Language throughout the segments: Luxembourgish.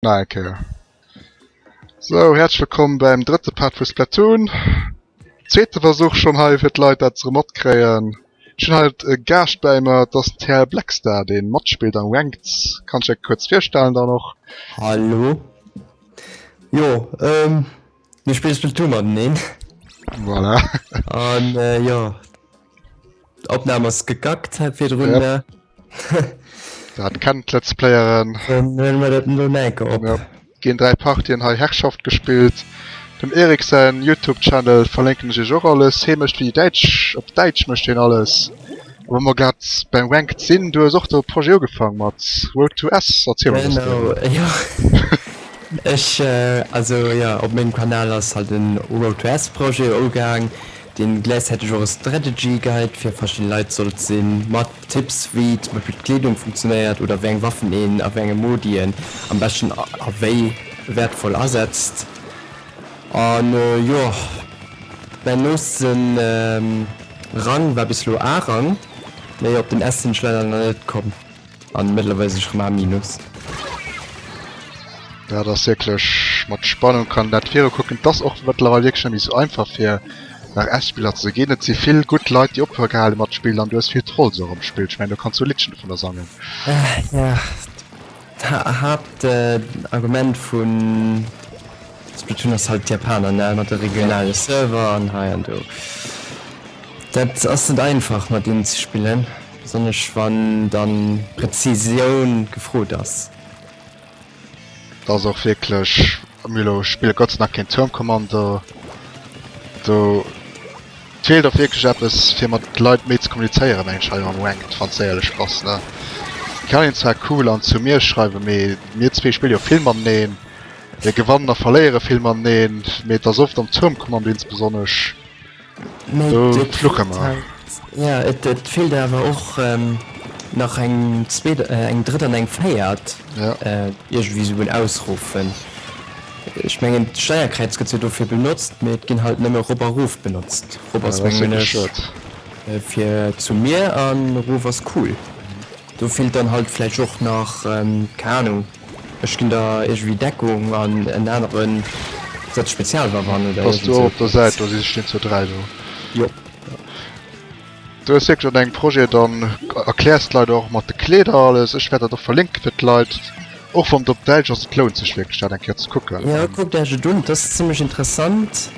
Nach eng Kéier. Sou, häerzlech wëllkomm beim drëtte Part vu Splatoon. Zweete Versuch schonn hei fir d'Leit dat se erëm matkréien. Ech hunn haut e Gaascht bäi mer, et ass den TL Blackstar, dee matspillt am Ranked. Kanns dech eng kuerz virstellen dann och. Hallo. Jo, ähm, mir spille Splatoon mateneen. Voilà. An jo, D'Opnahm ass gegackt hei virdrun. Yep. Dat kennen d'Let's Playeren. Dann huele mer dat elo nach eng Kéier op. Ja. Ginn 3 Partien hei Herrschaft gespillt. Dem Eric säin Youtube Channel verlénken ech iech och alles. Hee mécht wéi Däitsch, op Däitsch mécht hien alles. A wa mer grad beim Ranked sinn, du hues och do e Projet ugefaang mat Road to S. Erziel mer e bëssen Genau, driwwer. jo. Ech, also jo, op mengem Kanal ass halt en Road to S Projet ugaang. Deen gläichzäiteg och e Strategy Guide fir verschidden Leit sollt sinn, mat Tipps wéi zum Beispill d'Kleedung funktionéiert oder wéi eng Waffen een a wéi enge Modien am beschten a wéi wäertvoll asetzt. An jo, mäin noosten Rang war bis elo A-Rang, mee op den S sinn ech leider nach net komm. An mëttlerweil sinn ech rem A minus. Dat ass wierklech mat Spannung kann dat viru kucken. Et ass och mëttlerweil wierklech net méi sou einfach fir nach S-Spiller ze ginn. Et si vill gutt Leit déi ophöre gehale mat spillen an du hues vill Trolls och am Spill. Ech mengen do kanns du e Liddchen dovunner sangen. Jo, d'Haaptargument vu Splatoon ass halt d'Japaner, ne, mat de regionale Server an hei an do. Dat ass net einfach mat deenen ze spillen. Besonnesch wann dann Präzisioun gefrot ass. Dat ass och wierklech, mir elo spille Gott sei Dank keen Turmkommando, do feelt och wierklech eppes fir mat Leit méi ze kommunizéieren mengen ech hei am Ranked, wann s de éierlech bass ne. Kann een zwar cool an zu mir schreiwen, mee mir zwee spille jo vill mateneen, mir gewannen a verléiere vill mateneen, mee et ass oft am Turmkommando insbesonnesch. Do fluche mer. Jo, et feelt awer och nach eng zweet, eng drëtt an eng véiert. Iergendwéi esou en Ausruffen. Ech mengen d'Steierkräiz gëtt jo dofir benotzt, mee et ginn halt nëmme rop a rof benotzt. Rop ass mengen ech fir zu mir an rof ass cool. Do feelt dann halt vläicht och nach, keng Ahnung, ech ginn der iergendwéi Deckung an en anere setzt Spezialwaff an oder Bass iergend du sou och op der eppes. Säit do? Si stinn zu 3 do. Jo. Du hues wierklech an dengem Projet dann erkläers d'Leit och mat de Kleeder alles. Ech wäert dat och verlinke fir d'Leit, och wann et op Däitsch ass, et lount sech wierklech dat eng Kéier ze kucken. Jo, kuckt iech et un, et ass zimmlech interessant.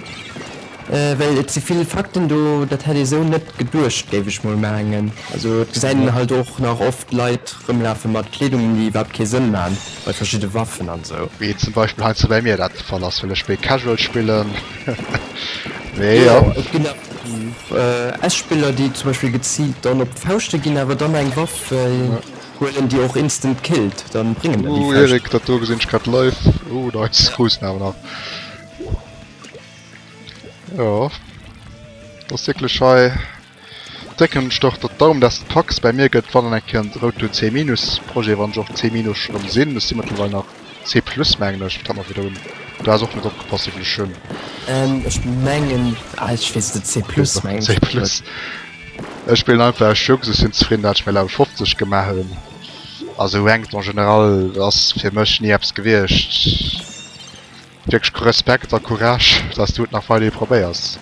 Well et si vill Fakten do, dat hätt ee sou net geduecht, géif ech mol mengen. Also et gesäit een halt och nach oft Leit rëmlafe mat Kleedungen, déi iwwerhaapt kee Sënn man, bei verschidde Waffen an sou. Wéi zum Beispill heiansdo bäi mir dat de Fall ass, well ech méi casual spillen. Mee jo. Jo, et ginn awer och S-Spiller, déi zum Beispill geziilt dann op d'Fauschte ginn, awer dann eng Waff huelen, déi och instant killt, dann bréngen der déi Ooh Fauschten. Eric, dat do gesinn ech grad live. Ooh nice, Krus awer nach. Jo, dat ass wierklech hei. Drécken ech doch der Daum dass de packs. Bäi mir gëtt wann eng Kéier en Road to C minus Projet, wann ech och C minus erëm sinn. Ech si mëttlerweil nach C plus mengen ech. Wat hat mer virdrun? Du has och net opgepasst wéivill ech hunn. Ech mengen, ah ech weess et net, C plus mengen ech. C plus. Ech spillen einfach aus Jux. Ech sinn zefridden dat ech mäi Level 50 gemaach hunn. Also Ranked en général ass fir mech ni eppes gewiescht. Wierklech Respekt a Courage dass du et nach weiderhi probéiers.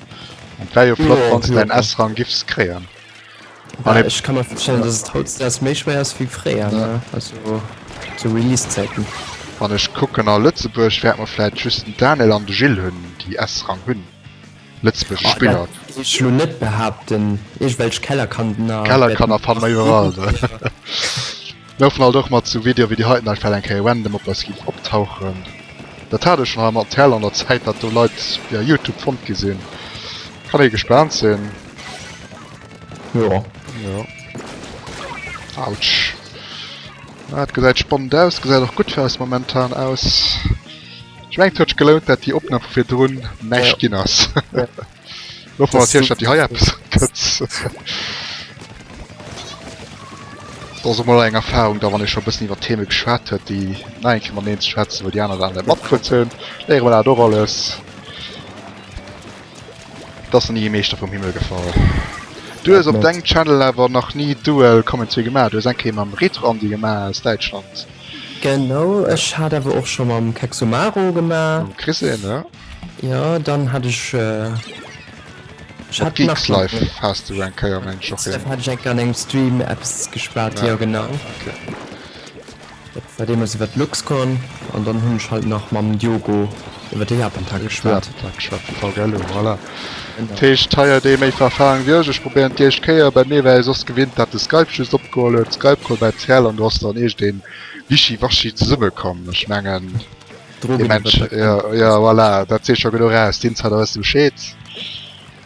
An et wär jo flott wanns de däin S-Rang giffs kréien. An ech ka mer virstellen dass et hautdesdaags méi schwéier ass wéi fréier, ne? Also zu Release-Zäiten. Wann ech kucken a Lëtzebuerg wäerte mer vläit just den Daniel an de Gilles hunn déi S-Rang hunn. Lëtzebuergesch Spiller. Dat géif ech lo net behaapten. Iergendwelch Kellerkanner. Kellerkanner fanne mer iwwerall. Mir hoffen alt och mat sou Videoe wéi déi heiten dat vläit eng Kéier random op eis giff optauchen. Dat hat ech schon hei mat Tell an der Zäit, dat do Leit via Youtube fonnt gi sinn. Kann ee gespaant sinn. Jo. Jo. Autsch. Dat gesäit spannend aus, gesäit och gutt fir eis momentan aus. Ech mengen et huet sech gelount dat déi Opnahm vu virdrun näischt ginn ass. Lo hoffe mer natierlech dat déi hei eppes gëtt. Dat ass och mol eng Erfahrung da wann ee scho e bëssen iwwer Theme geschwat huet déi nach eng Kéier mateneen ze schwätzen, wou déi aner dat net matkritt hunn. Léiere mer dat och alles. Et ass nach ni ee Meeschter vum Himmel gefall. Du hues op dengem Channel awer nach ni Duel Commentary gemaach. Du hues eng Kéier mam Retro Andy gemaach aus Däitschland. Genau, ech hat awer och scho mam Kexomaro gemaach. Mam Chris een, ja. Jo, dann hat ech, ech Mat hat nach Geeks Life has du eng Kéier mengen ech och een. Hat ech eng Kéier an engem Stream eppes geschwat, jo genau. Okay. Dat war deemools iwwer d'LuxCon an dann hunn ech halt nach mam Diogo iwwer de Japantag geschwat. Japantag geschwat vu VGLO, voilà. Dat heescht, hei huet ee méi Erfahrung wéi ech. Ech probéieren d'éischt Kéier. Bei mir war ee soss gewinnt, dat de Skype just opgeholl huet, Skype-Call bei rtl, an do ass dann iergendeen Wischiwaschi zesummekomm. Ech mengen, dee Mensch, jo, jo, voilà, dat seet scho genuch aus. D'Insider wësse Bescheed.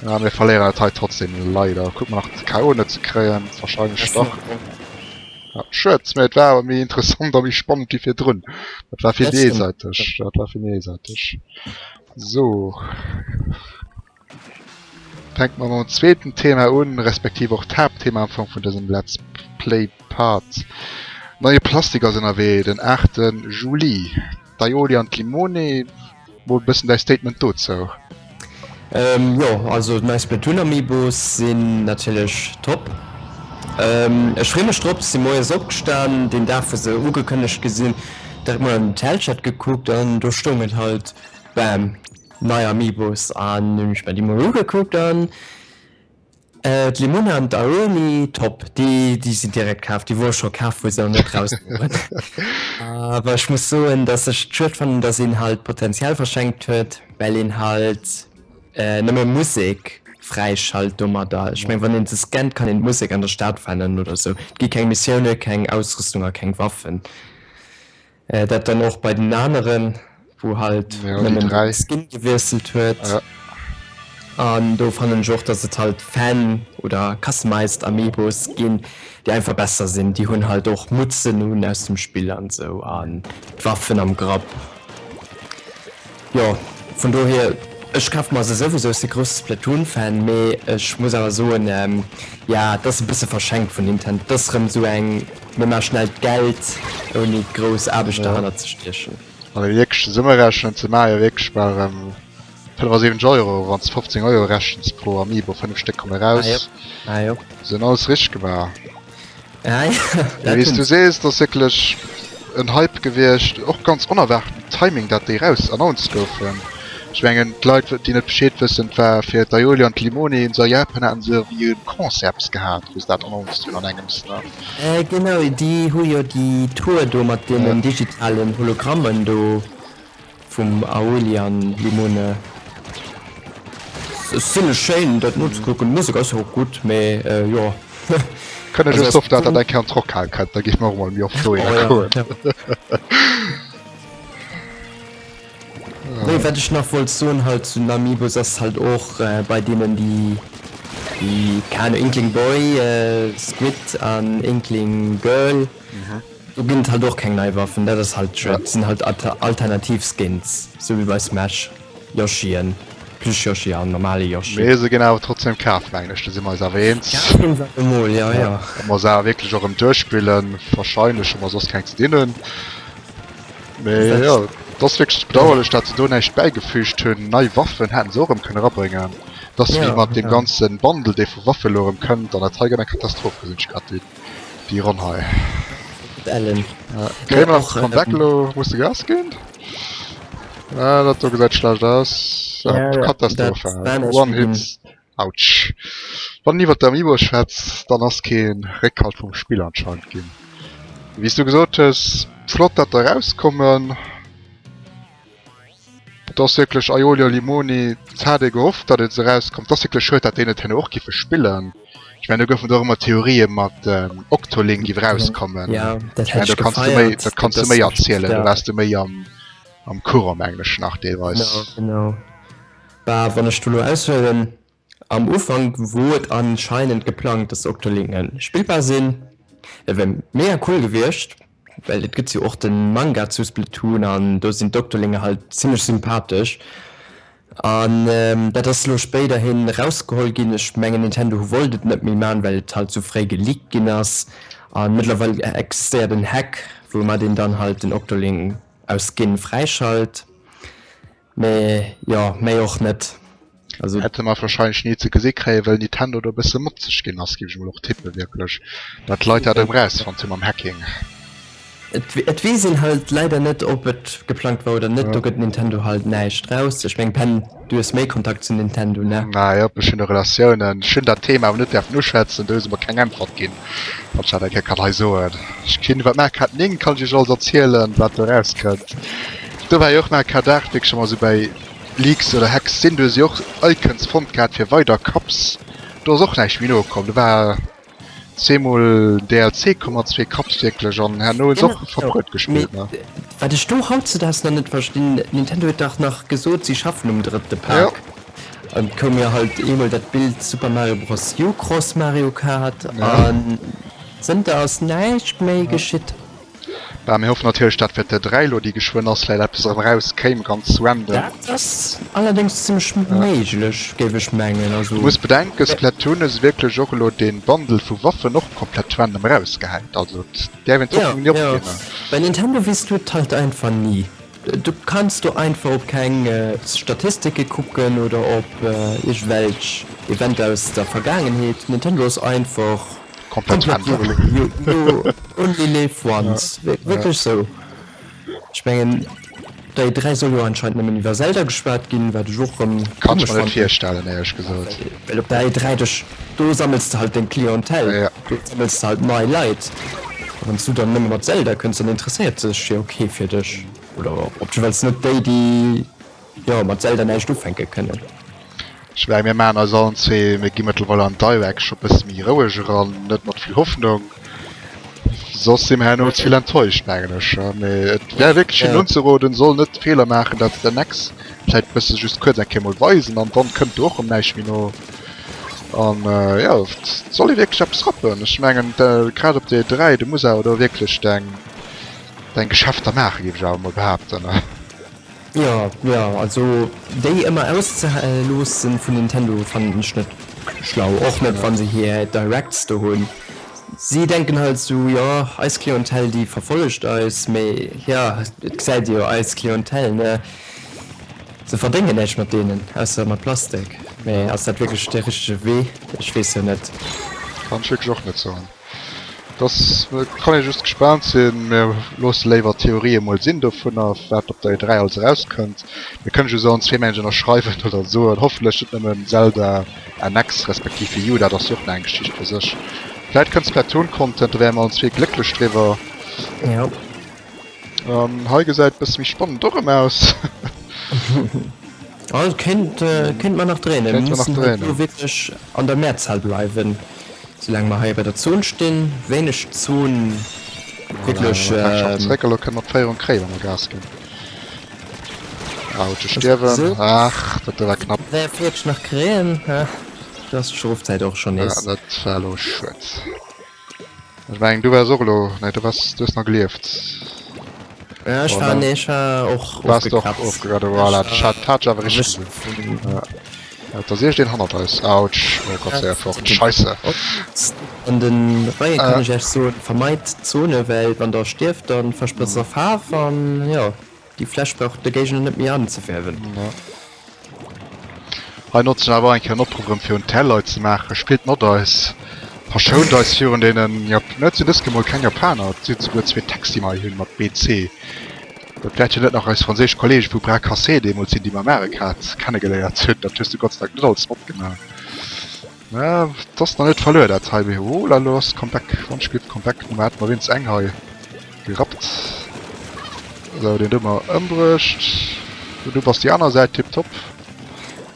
Ja, mir verléieren et hei trotzdem leider. Kucke mer nach de KO net ze kréien, wahrscheinlech dach. Ja, schued, mee et war awer méi interessant a méi spannend wéi virdrun. Dat war vill méi eesäiteg. Dat war vill méi eesäiteg. So. Fänke mer mam zweeten Thema un, respektiv och d'Haaptthema am Fong vun dësem Let's Play Part. Neie Plastik ass ënnerwee, den 8. Juli. D'Aioli an d'Limone, mol bëssen däi Statement dozou. Jo, also nei Splatoon Amiibos sinn natierlech top. Ech free mech drop, si moies opgestan deen Dag wou se ugekënnegt gi sinn, direkt mol an den Telchat gekuckt an do stoung et halt, bam, nei Amiibos an hunn ech mer déi mol ugekuckt an D'Limona an d'Aoli, top, déi déi sinn direkt kaf, déi wor scho kaf wou se nach net raus woren. Awer ech muss soen dass ech et schued fannen dass een halt Potential verschenkt huet, well een halt nëmme Musek fräischalt domadder. Ech meng wann een se scannt kann een d'Musek an der Stad veränneren oder sou. Et gi keng Missioune, keng Ausrüstung a keng Waffen. Dat dann och bei den aneren, wou halt nëmmen de Skin gewiesselt huet. An do fannen ech och, dass et halt Fan oder customized Amiibos ginn, déi einfach besser sinn. Déi hunn halt och Mutzen un aus dem Spill an esou an d'Waffen am Grapp. Jo, vun dohier, ech kafe mer se souwisou, ech si grousse Splatoon-Fan, mee ech muss awer soen, ja, et ass e bësse verschenkt vun Nintendo. Et ass rëm esou eng Mir maache schnell d'Geld, ouni grouss Aarbecht derhannert ze stiechen. Wann ee wierklech zesummerechent, se maache jo wierklech bal erëm 75 Euro, wann s de 15 Euro rechens pro Amiibo, 5 Stéck komme raus. Ah jo. Se hunn alles richteg gemaach. Ah jo, dat Wéi s du sees, et ass wierklech en Hype gewiescht, och ganz onerwaarten Timing, dat déi raus announced goufen. Ech mengen, d'Leit, déi net Bescheed wëssen, et war fir d'Aioli an d'Limoni, se a Japan haten se ewéi e Concert eppes gehat, wou se dat announced hunn an engems, ne? Genau, déi hu jo déi Tour do mat deenen digitalen Hologrammen do vum Aoli an Limone. Ass zimlech schéin dat nozekucken, d'Musek ass jo och gutt, mee jo. Kënne just hoffen dat dat eng Kéier an d'Rockhal kënnt, da géife mer och mol méi oft dohinner goen. Nee, wat ech nach wollt soen halt zu den Amiibos ass halt och bei deenen déi déi keng Ahnung Inkling Boy, Squid an Inkling Girl, do ginn et halt och keng nei Waffen, dat ass halt schued, sinn halt alternativ Skins, sou wéi bei Smash, Yoshien, Plüsch Yoshi an normale Yoshi. Mee se ginn awer trotzdem kaf mengen ech, do si mer eis awer eens. Kaf ginn se allemol, jo jo. Wa mer se awer wierklech och erëm duerchspillen, wahrscheinlech hu mer soss keng ze dinn hunn. Mee jo, et ass wierklech bedauerlech, dat se do näischt bäigefügt hunn. Nei Waffen hätten se och erëm kënne erabréngen. Et ass wéi mat deem ganze Bundle, dee vu Waffe elo erëm kënnt, an dat hei gëtt eng Katastroph, gesinn ech grad, déi, déi Ronn hei. Kréie mer nach de Comeback elo? Muss de Gas ginn? Ah, dat do gesäit schlecht aus. Ja, Katastrophe. One Hit. Autsch. Wann een iwwert d'Amiibo schwätzt, dann ass kee Réckhalt vum Spill anscheinend ginn. Wéi s du gesot hues, flott dat der erauskommen. Et ass wierklech Aioli a Limoni, et hat ee gehofft dat et erauskommt. Et ass wierklech schued dat déi net herno och giffe spillen. Ech mengen do goufen et och ëmmer Theorië mat Octoling giff erauskommen. Dat Ech mengen do kanns du méi, dat kanns du méi erzielen, do waars du méi am am Courant mengen ech nach deelweis. Genau, genau. Bah, wann ech do lo aushuelen, am Ufank wor et anscheinend geplangt, dass Octolinge spillbar sinn. Dat wär mega cool gewiescht, well et gëtt jo och de Manga zu Splatoon an do sinn d'Octolinge halt zimlech sympathesch. An dat ass lo spéiderhin rausgeholl ginn. Ech mengen Nintendo wollt et net méi man, well et halt sou fréi geleakt ginn ass. An mëttlerweil existéiert en Hack, woumat een dann halt den Octoling aus Skin fräischalt. Mee jo, méi och net. Also. Hätte mer wahrscheinlech ni ze gesi kréien, well Nintendo do e bësse motzeg ginn ass, géif ech mol och tippen, wierklech, dat d'Leit dat erëm rausfonnt hu mam Hacking. Et weess een halt leider net ob et geplangt war oder net, do gëtt Nintendo halt näischt raus. Ech meng Pen, du hues méi Kontakt zu Nintendo, ne? Na jop, ech hunn do Relatiounen. Ech hunn dat Thema awer net däerfen uschwätzen, do hu se mer keng Äntwert ginn, wann ech dat eng Kéier kann hei soen. Ech kinn iwwer Mario Kart 9 kann ech iech alles erzielen, wat do rauskënnt. Do war jo och Mario Kart 8 wierklech ëmmer esou bäi Leaks oder Hacks sinn. Do hu se jo och Icons fonnt gehat fir weider Cups. Do ass och näischt méi nokomm. Do war Zweemol DLC komm mat zwee Cups wierklech an herno hunn se och verpruet gespillt ne. Wat ech do hautzedaags nach net verstinn, Nintendo huet dach nach gesot si schaffen um drëtte Pak an et koum jo halt eemol dat Bild Super Mario Bros U cross Mario Kart an zënter ass näischt méi geschitt. Bah, mir hoffen natierlech dat fir d'E3 elo, déi geschwënn ass, vläit eppes erëm eraus kéim, ganz random. Dat ass allerdéngs zimmlech méiglech, géif ech mengen. Also. Du muss bedenken, Splatoon huet wierklech och elo dee Bundle vu Waffen och komplett random erausgehäit, also et däerf een d'Hoffnung ni opginn. Jo, jo, bei Nintendo weess du et halt einfach ni. Du kanns do einfach op keng Statistike kucken oder op iergendwelch Eventer aus der Vergaangenheet. Nintendo ass einfach komplett random. You only live once. Wierklech sou. Ech mengen déi 3 soll jo anscheinend nëmmen iwwer Zelda geschwat ginn, wat ech och rëm Kann ech mer net virstellen éierlech gesot. Well op der E3 dech do sammels de halt deng Clientèle, do sammels de halt nei Leit. A wann s du dann nëmme mat Zelda kënns, dann interesséiert sech jo kee fir dech. Oder op jiddefalls net déi, déi jo mat Zelda näischt ufänke kënnen. Ech mengen, mir maachen eis allen zwee, mir gi mëttlerweil an Direct scho bësse méi roueg eran, net mat vill Hoffnung, soss si mir herno ze vill enttäuscht, mengen ech. Mee et wär wierklech hinnen unzeroden, soll net de Feeler maachen, dat se den Nex vläit bësse just kuerz eng Kéier mol weisen an dann kënnt do och erëm näischt méi no. An jo, et soll ee wierklech eppes rappen. Ech mengen, grad op der E3, du muss awer do wierklech deng, deng Geschäfter maachen, géif ech awer mol behaapten. Jo, jo, also déi ëmmer auszeloossen vun Nintendo fannen ech net schlau, och net wann se hir Directs do hunn. Si denken halt sou, jo eis Clientèle déi verfollegt eis, mee jo et gesäit ee jo eis Clientèle ne, se verdéngen näischt mat deenen ausser mat Plastik. Mee ass dat wierklech de richtege Wee? Ech weess jo net. Kann ech wierklech och net soen. Dass kann ee just gespaant sinn. Mir loosse léiwer d'Theorië mol sinn dovunner, wat op der E3 alles erauskënnt. Mir kënne just allen zwee mengen ënnerschreiwen oder soen, hoffentlech net nëmmen Zelda NX respektiv Wii U, dat ass jo och nach eng Geschicht fir sech. Vläit kënnt Splatoon-Content, do wäre mer allen zwee glécklech driwwer. Jo. An hei gesäit bësse méi spannend och erëm aus. Oh, et kéint, kéint mer nach dréinen. Mir mussen halt elo wierklech an der Mehrzahl bleiwen, soulaang mer hei bei der Zon stinn. Wéineg Zon, wierklech. Voilà, elo zeréck, elo kënne mer d'Féierung kréien, wa mer Gas ginn. Autsch, ech stierwen. Ach, dat do war knapp. 43 nach kréien, ha, do ass d'Strofzäit och schonn nees. Ja, dat war elo schued. Ech mengen du waars och elo, nee du waars, du hues nach gelieft. Ja, ech war, nee, ech war och Waars du och ofgekratzt, voilà, dat hat, hat ech awer richteg gesinn. Ja. Ja, da sehe ech deen hannert eis. Autsch, oh Gott sei fort, scheisse. An den Reie kann ech iech soen, vermeit d'Zone, well wann der stierft, dann versprëtzt der Faarf an jo. Déi Fläsch brauch de Géigner net méi anzefärwen. Ja. Hei notzen ech awer och eng Kéier en Opruff erëm fir un d'Här-Leit ze maachen, Spillt mat eis! Verschount eis virun deenen Jap. Ne, et sinn dës Kéier mol keng Japaner, et sinn souguer zwee Techs, déi mer hei hunn mat BC. Dat wäert jo net nach eis franséisch Kollege vu Bras Cassé deemools sinn, déi mer am Mario Kart kennegeléiert hunn. Dat hues du Gott sei Dank net alles matgemaach. Mä et ass nach net verluer dat hei. Mee oh la, lo ass Comeback, Wonschgelift Comeback. Nummer hätte mer wéinst eng hei. Gerappt. Sou, deen do mer ëmbruecht. Du bass déi aner Säit, tiptop.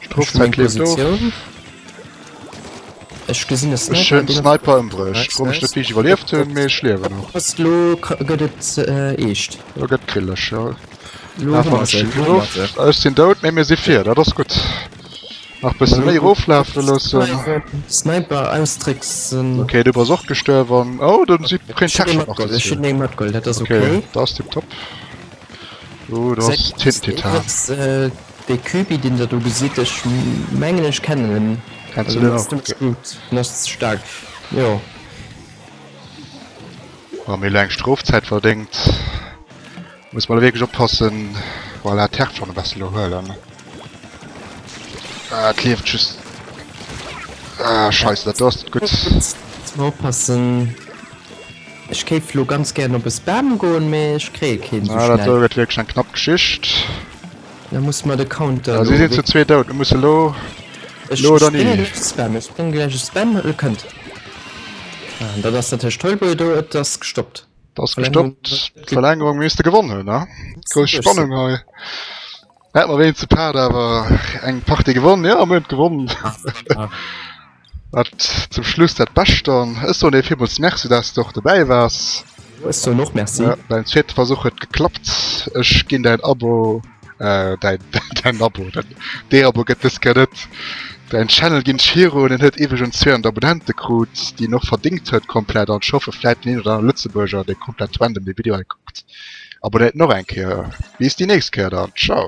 Strofzäit leeft of. Ech gesinn e Sniper. Ech hunn Sniper ëmbruecht. Fro mech net wéi ech iwwerlieft hunn, mee ech liewen nach. Oppass, lo gëtt et eescht. Lo gëtt krilleg, jo. Lo hu mer se, lo hu mer se. Ech sinn dout, mee mir si vir, dat ass gutt. Nach bësse méi eroflafe loossen. Sniper austricksen. Ok, du bass och gestuerwen. Oh, den si kréien d'Herrschaft nach dozou. Ech hunn eng matgeholl, dat ass ok. Ok, dat ass tiptop. Oh, do ass Tintitan. Dee Kübi, deen der do gesitt, ech mengen ech kennen en. Kenns du den och? Den ass gutt, den ass staark, jo. Wa mir elo eng Strofzäit verdéngt. Muss mer wierklech oppassen. Voilà, d'Härft schon e bessen lo huelen. Ah, et lieft just. Ah, scheisse, dat do ass net gutt. Muss mer oppassen. Ech kéif lo ganz gären op e Spam goen, mee ech kréie keen sou Ah, dat do schnell. gëtt wierklech eng knapp Geschicht. Da muss mer de Counter Ah, si lo sinn zu zwee dout. Mir musse lo, Ech lo oder sprénge ni. gläich e Spam, ech sprénge gläich e Spam, e kënnt. Ah, dat ass natierlech toll, do, et ass gestoppt. Et ass gestoppt. D'Verlängerung misste gewonn hunn, ne? Grouss Spannung hei. Hätt mer wéinst de Part awer eng Partie gewonn. Jo, mir hunn gewonn. Dat zum Schluss dat Bescht dann. Ech soen dir villmools Merci, dass de och dobäi waars. Ech soen och Merci. Ja, däin zweete Versuch huet geklappt. Ech ginn däin Abo, äh, däin, däin Abo, däin De-Abo gëtt dës Kéier net. Däin Channel ginn ech virun. En huet iwwregens 200 Abonnente krut, déi en och verdéngt huet komplett. An ech hoffe vläit den een oder anere Lëtzebuerger, dee komplett random dee Video hei kuckt, abonnéiert en och eng Kéier. Bis déi nächst Kéier dann. Ciao.